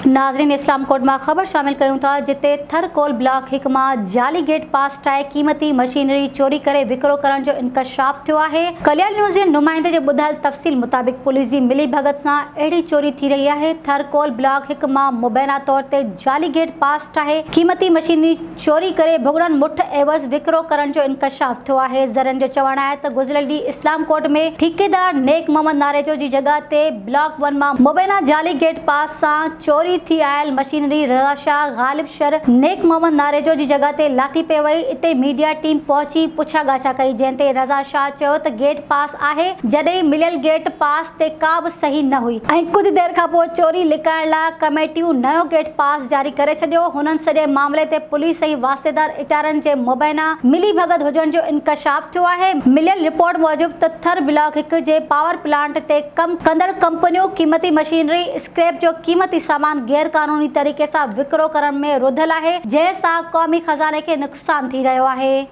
ناظرين اسلام ڪوٽ مان خبر شامل ڪيون ٿا جتي ٿر ڪول بلاڪ هڪ مان جعلي گيٽ پاس ٺاهي قيمتي مشينري چوري ڪري وڪرو ڪرڻ جو انڪشاف ٿيو آهي. ڪليال نيوز جي نمائندي جي ٻڌايل تفصيل مطابق پوليس جي ملي ڀڳت سان اهڙي چوري ٿي رهي آهي ٿر ڪول بلاڪ هڪ مان مبينا طور تي جعلي گيٽ پاس ٺاهي قيمتي مشينري چوري ڪري ڀڳڙن مٺ عيوض وڪرو ڪرڻ جو انڪشاف ٿيو آهي. ذريعن جو چوڻ آهي ته گذريل ڏينهن اسلام ڪوٽ ۾ ٺيڪيدار نيڪ محمد ناريجو جي جڳهه تي بلاڪ ون مان مبينا جعلي گيٽ پاس سان چوري ٿي آيل مشينري رضا شاهه غالب شر نيڪ محمد ناريجو جي جڳهه تي لاٿي پئي وئي اتي ميڊيا ٽيم پهچي پڇا ڳاڇا ڪئي جنهن تي رضا شاهه چيو ته گيٽ پاس آهي جڏهن مليل گيٽ پاس تي ڪا به صحيح نه هئي ۽ ڪجهه دير کانپوء چوري لڪائڻ لاء ڪميٽيون نيو گيٽ پاس جاري ڪري ڇڏيو. هنن سڄي معاملي تي پوليس ۽ واسطيدار ادارن جي مبينا ملي ڀڳت هجڻ جو انڪشاف ٿيو آهي. مليل رپورٽ موجب ته ٿر بلاڪ هڪ جي پاور پلانٽ تي ڪم ڪندڙ ڪمپنيون قيمتي مشينري، اسڪريپ جو قيمتي سامان غير قانوني طريقي سان وڪرو ڪرڻ ۾ رڌل آهي جنهن سان قومي خزاني کي نقصان ٿي رهيو آهي.